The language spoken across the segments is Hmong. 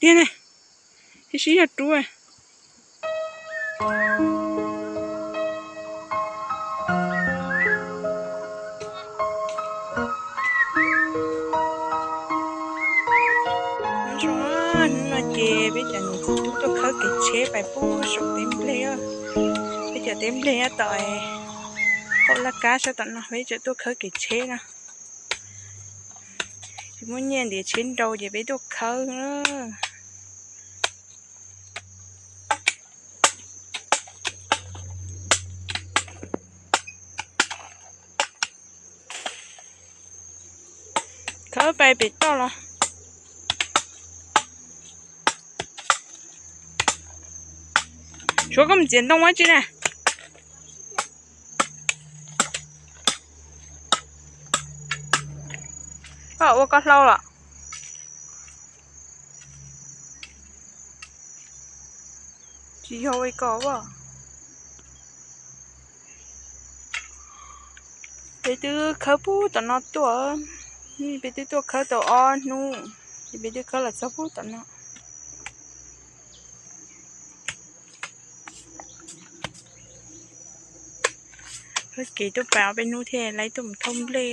Niag ne, sib sib zog rub. Hnub no ces peb cov niam txiv tub tuaj khawb kev tsheb pais pub saum teb nplej. Peb cov teb nplej nyob tom qaum laj kab sab tom no, peb tseem tuaj khawb kev tsheb no. Tsis muaj nyiaj ntiav tsheb nrau ces peb tuaj khawb na. Khawb pais pem toj los. Suav, koj mus txiav ntoo ua tsi na? Koj ua koj hlau los? Tsis yog ua li ko as. Peb twb khawb pub tom no tuaj, peb twb tuaj khawb tau ob hnub, ces peb twb khawb los txog pub tom no. Khawb kev tuaj pais ob peb hnub thiaj li tuaj mus thauj nplej,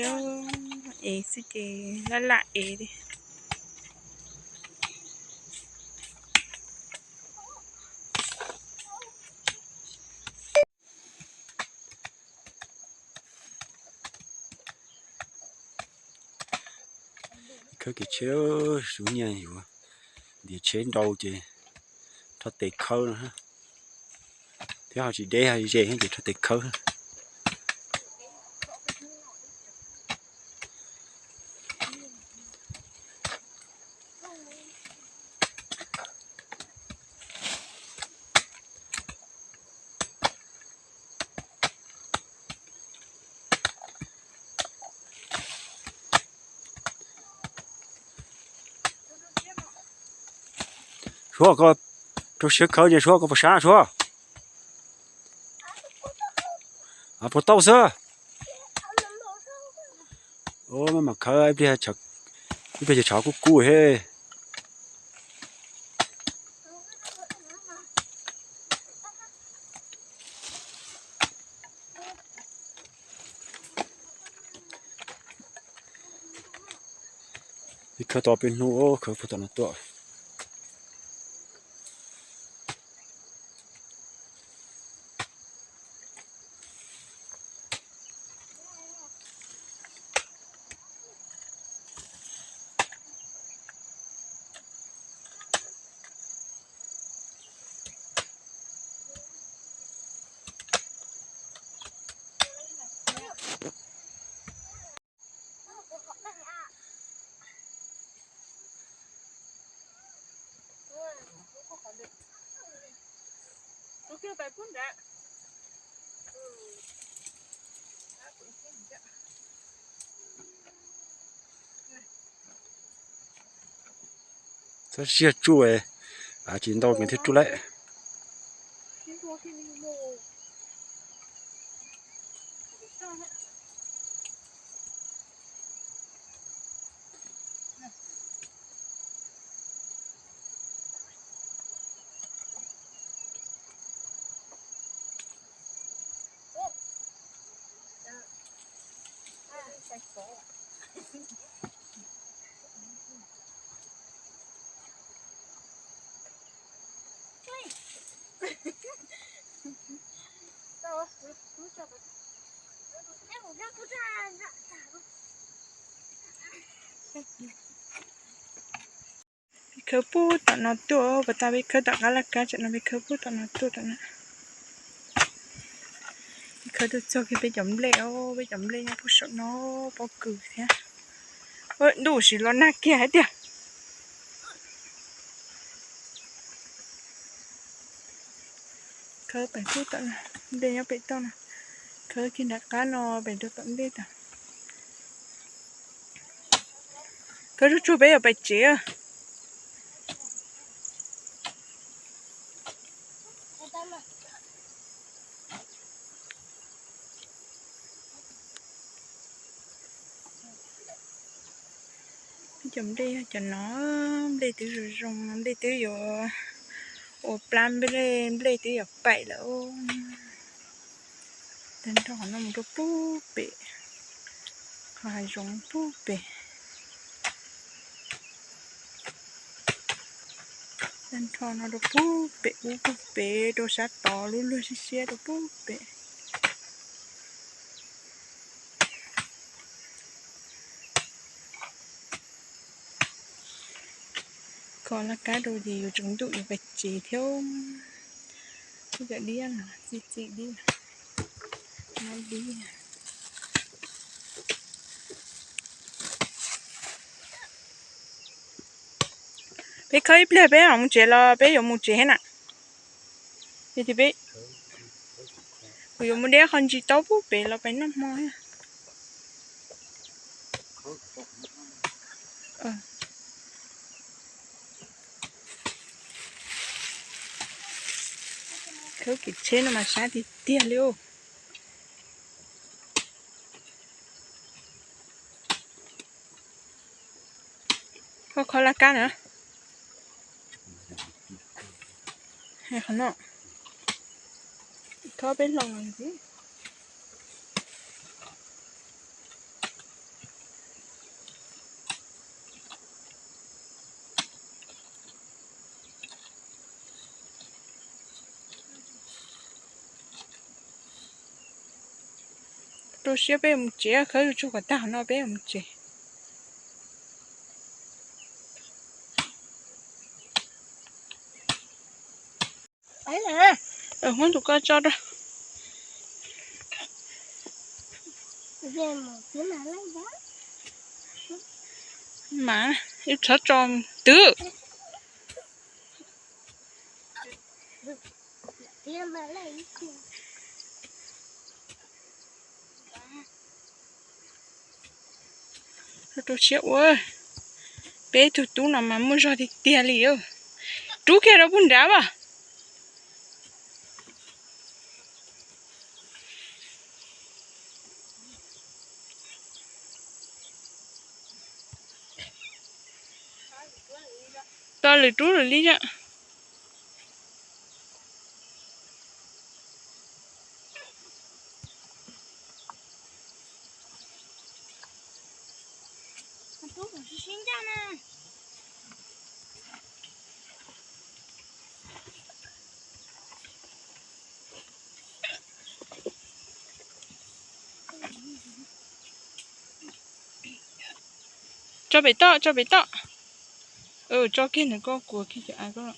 ev xwb ces laj laj ev li. Khawb kev tsheb, sub nyiaj yuav ntiav tsheb nrau ces rho tes khawb no, thiab ho tsis deb ho ze ces rho tes khawb. Suav, koj rau siab khawb ces Suav, koj puas sab Suav? Puas tau xwb. Maj mam khawb, ib pliag tshov kub kub he. Ib khawb tau peb hnub, khawb puag tom no tuaj. Txhob siab tsuj, tsis ntau nws thiaj tsuj lawm. Peb khawb pub tom no tuaj, puas tas peb khawb tom qab laj kab, tsam no peb khawb pub tom no tuaj tom na. Peb khawb tuaj txog kiag peb cov nplej os, peb cov nplej nyob pub saum no, pob kws thiab. Ntuj, sim los nag kiag hais tiag. Khawb pem pub tom no, nplej nyob pem toj no. Khawb kiag nram qab no pem rau tom ntej tod. Khawb tsuag tsuag peb yuav pais tsev. Cov nplej yog cov no, nplej twb zoo zoo, nplej twb yuav ua plab, nplej, nplej twb yuav paim lawm. Tag nrho qhov no mus rau pub pem, qhov hav zoov pub pem. Tag nrho no rau pub pem, ub pub pem rau sab tod, lub luag siab siab rau pub pem. Kho laj kab rau ces yuav tsaus ntuj yuav pais tsev thiab. Ib cov diab los txi txiv diab, diab. Peb kho ib pliag peb mam mus tsev los peb yuav mus tsev thiab na. Ces peb, kuv yuav mus de qho ntsis taub pub pem los pais noj hmo thiab. Khawb kev tsheb no mas sab tiag tiag li. Kho kho laj kab na. Qhov no, kho peb hlo ntxiv. Rau siab peb mus tsev, khawb tsuag kom tag no peb mus tsev. Muab tus ko tso rau. Mas ib txhob tso twv. Rau siab ua, peb tug tub no mas muaj zog tiag tiag li. Rub kiag rau puag nrad as. Tau lwm rub lwm li. Tso pem toj, tso pem toj. Tso kiag ntawm koj, kuav kiag cov av koj.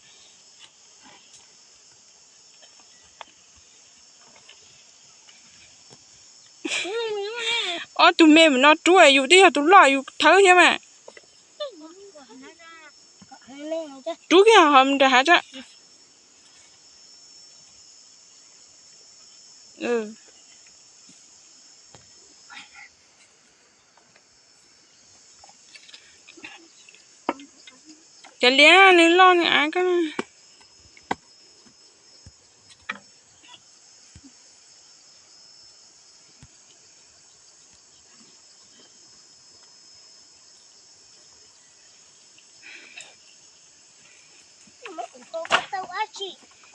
Ob tug me no rub, yus twb yog tus loj yus thawb thiab mas. Rub kiag ho nram hav tso. Cov liab nws loj nws av koj.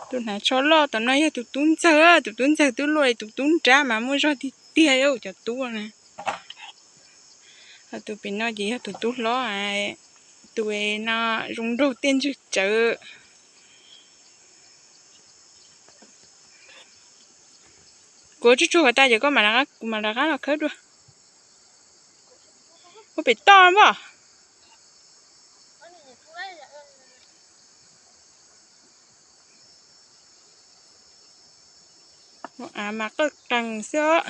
Tus hnav tsho loj tom no yog tus tub ntxawg, tus tub ntxawg twb luaj li tus tub nrab mas muaj zog tiag tiag cov tub na. Ho tus pem no ces yog tus tub hlob, tus no zoo nraug tej ntswg tsawv. Kuv tsuag tsuag kom tag ces koj mam rov qab los khawb dua. Ua pem toj npaj. Av mas qawj qees xwb os.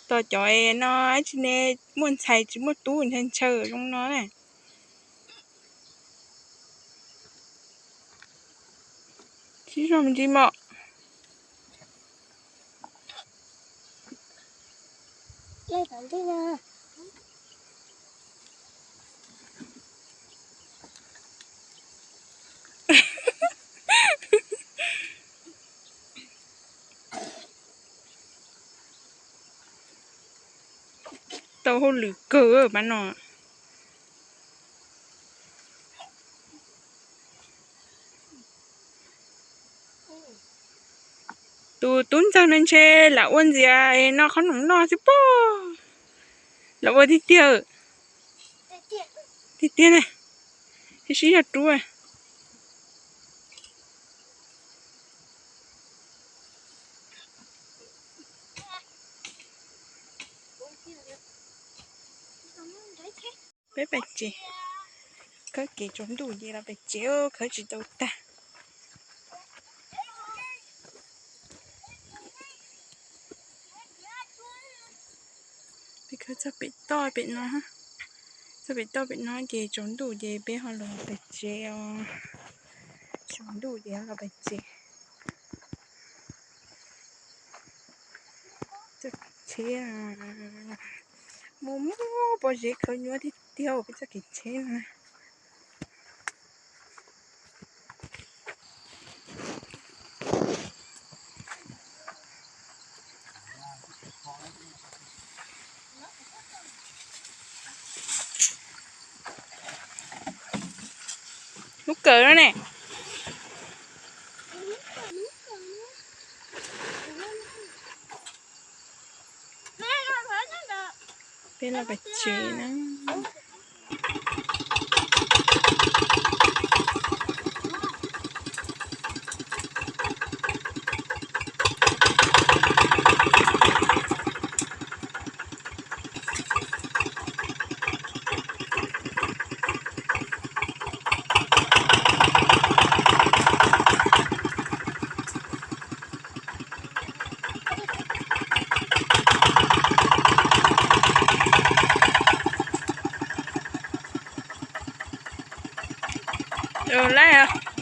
Tos cov no tsis ne, muaj ntxhais tsis muaj tub ntshaw ntshaw zoo no na. Sib zog me ntsis mom. Tau hauj lwm kawg pab no. Tus tub ntxawg no ntshe lam ua ntxias noj qhob noom noj xwb pob. Lam ua tiag tiag. Tiag tiag ne. Sib zog rub. Peb pais tsev, khawb kev tsaus ntuj ces los pais tsev, khawb tsis tau tag. Peb khawb txog pem toj pem no, txog pem toj pem no ces tsaus ntuj ces peb ho los pais tsev os. Tsaus ntuj ces los pais tsev. Txoj kev tsheb muaj muaj pob zeb khawb nyuaj tiag tiag peb txoj kev tsheb no. Lub kawm no ne. Peb los pais tsev na. Laib.